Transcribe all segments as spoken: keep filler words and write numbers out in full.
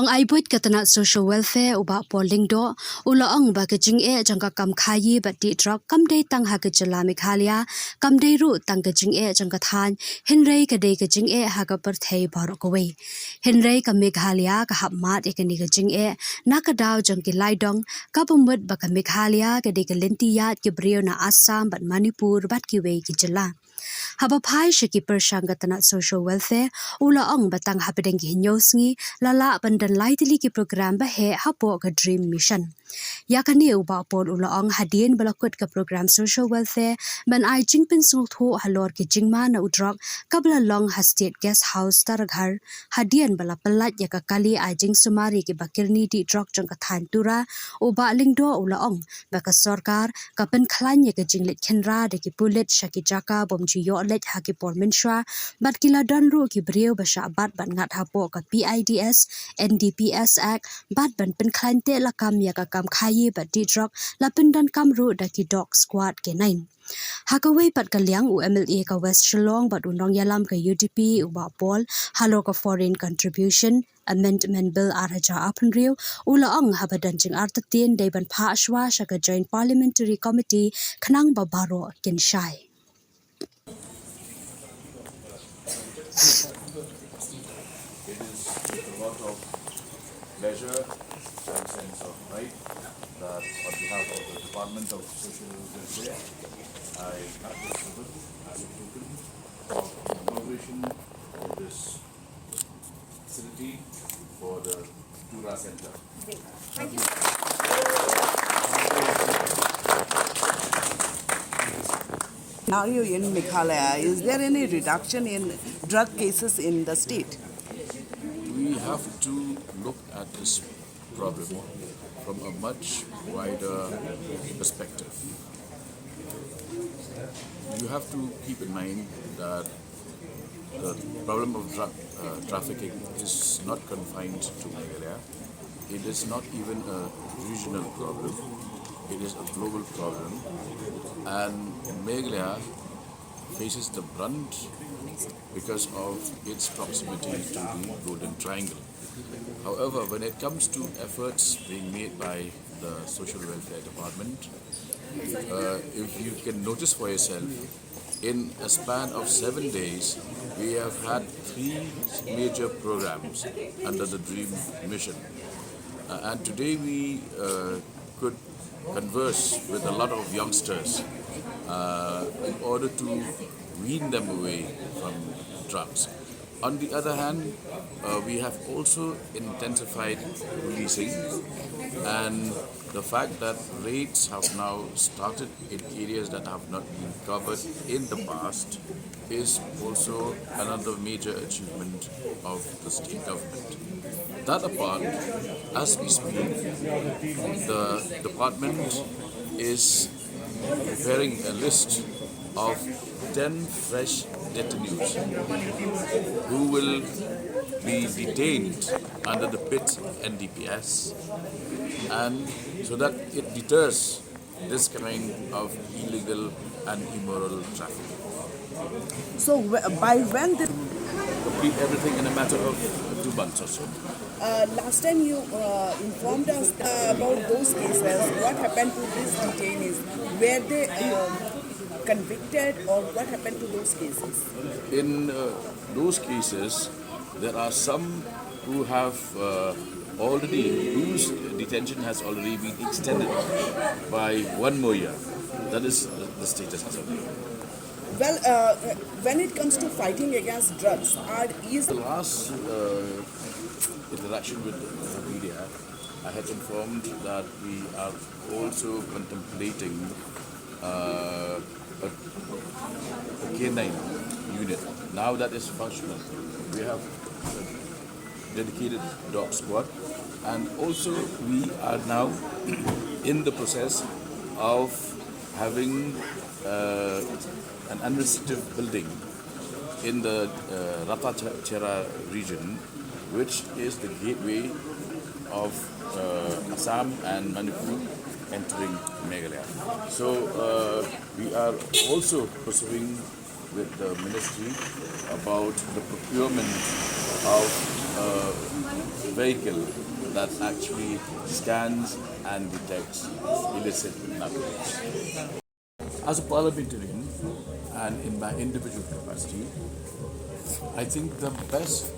Ai buit ka tnat Social Welfare u Bah Paul Lyngdoh u la ong ba ka jingeh jong ka kam khaïi bad dih drok kam dei tang ha ka jylla Meghalaya, kam dei ruh tang ka jingeh jong ka thaiñ, hynrei ka dei ka jingeh ha ka pyrthei baroh kawei. Hynrei ka Meghalaya ka hap mad ïa kane ka jingeh na ka daw jong ki laidong, kaba mut ba ka Meghalaya ka dei ka lynti ïaid ki briew na Assam bad Manipur bad kiwei ki jylla. Haba phai sha ki pyrshang ka tnat Social Welfare u la ong ba tang hapdeng ki hynñiew sngi la lah ban don lai tylli ki program ba heh hapoh ka DREAM Mission. Ïa kane u Bah Paul u la ong hadien ba la kut ka program Social Welfare ban ai jingpynsngewthuh halor ki jingma na u drok kaba la long ha State Guest House Taraghar, hadien ba la pyllait ïa ka kali ai jingsumar ïa kiba kyrni dih drok jong ka thaiñ Tura, u Bah Lyngdoh u la ong ba ka sorkar ka pynkhlaiñ ïa ka jingleit khynra da ki pulit sha ki jaka bym ju ïoh leit ha ki por mynshuwa, bad ki la don ruh ki briew ba shah bat ban ngat hapoh ka PIDS, NDPS Act, bad ban pynkhlaiñ teh lakam ïa ka kam khaïi bad dih drok la pyndonkam ruh da ki dog squad K nine. Ha kawei pat ka liang u MLA ka West Shillong bad u nongïalam ka UDP u Bah Paul halor ka Foreign Contribution Amendment Bill ar hajar arphew hynriew u la ong haba don jingartatien dei ban phah shuwa sha ka Joint Parliamentary Committee khnang ba baroh kin shai. It is with a lot of pleasure and sense of pride that on behalf of the Department of Social Welfare, I have this privilege as a token of inauguration of this facility for the Tura Center. Scenario in Meghalaya, is there any reduction in drug cases in the state? We have to look at this problem from a much wider perspective. You have to keep in mind that the problem of drug uh, trafficking is not confined to Meghalaya. It is not even a regional problem. It is a global problem. And Meghalaya faces the brunt because of its proximity to the Golden Triangle. However, when it comes to efforts being made by the Social Welfare Department, uh, if you can notice for yourself, in a span of seven days, we have had three major programs under the DREAM mission. Uh, and today we uh, could converse with a lot of youngsters uh, in order to wean them away from drugs. On the other hand, uh, we have also intensified policing, and the fact that raids have now started in areas that have not been covered in the past is also another major achievement of the state government. That apart, as we speak, the department is preparing a list of ten fresh detainees who will be detained under the pit N D P S, and so that it deters this kind of illegal and immoral trafficking. So wh- by when this Complete everything in a matter of two months or so. Uh, last time you uh, informed us uh, about those cases. What happened to these detainees? Were they uh, convicted, or what happened to those cases? In uh, those cases, there are some who have uh, already, whose detention has already been extended by one more year. That is the status as of now. Well, uh, when it comes to fighting against drugs, are is The last uh, interaction with the media, I had informed that we are also contemplating uh, a, a K nine unit. Now that is functional. We have a dedicated dog squad, and also we are now in the process of having uh, an administrative building in the uh, Rattachera region, which is the gateway of uh, Assam and Manipur entering Meghalaya. So uh, we are also pursuing with the ministry about the procurement of a vehicle that actually scans and detects illicit narcotics. As a parliamentarian and in my individual capacity, I think the best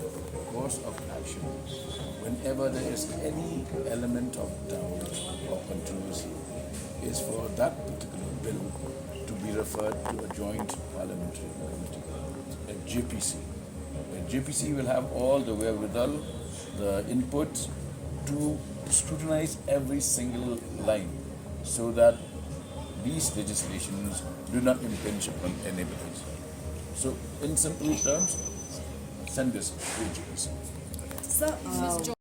course of action whenever there is any element of doubt or controversy is for that particular bill to be referred to a joint parliamentary committee, a J P C. A J P C will have all the wherewithal, the inputs to scrutinize every single line so that these legislations do not impinge upon anybody's right. So, in simple terms, send this to J P C. Sir, uh,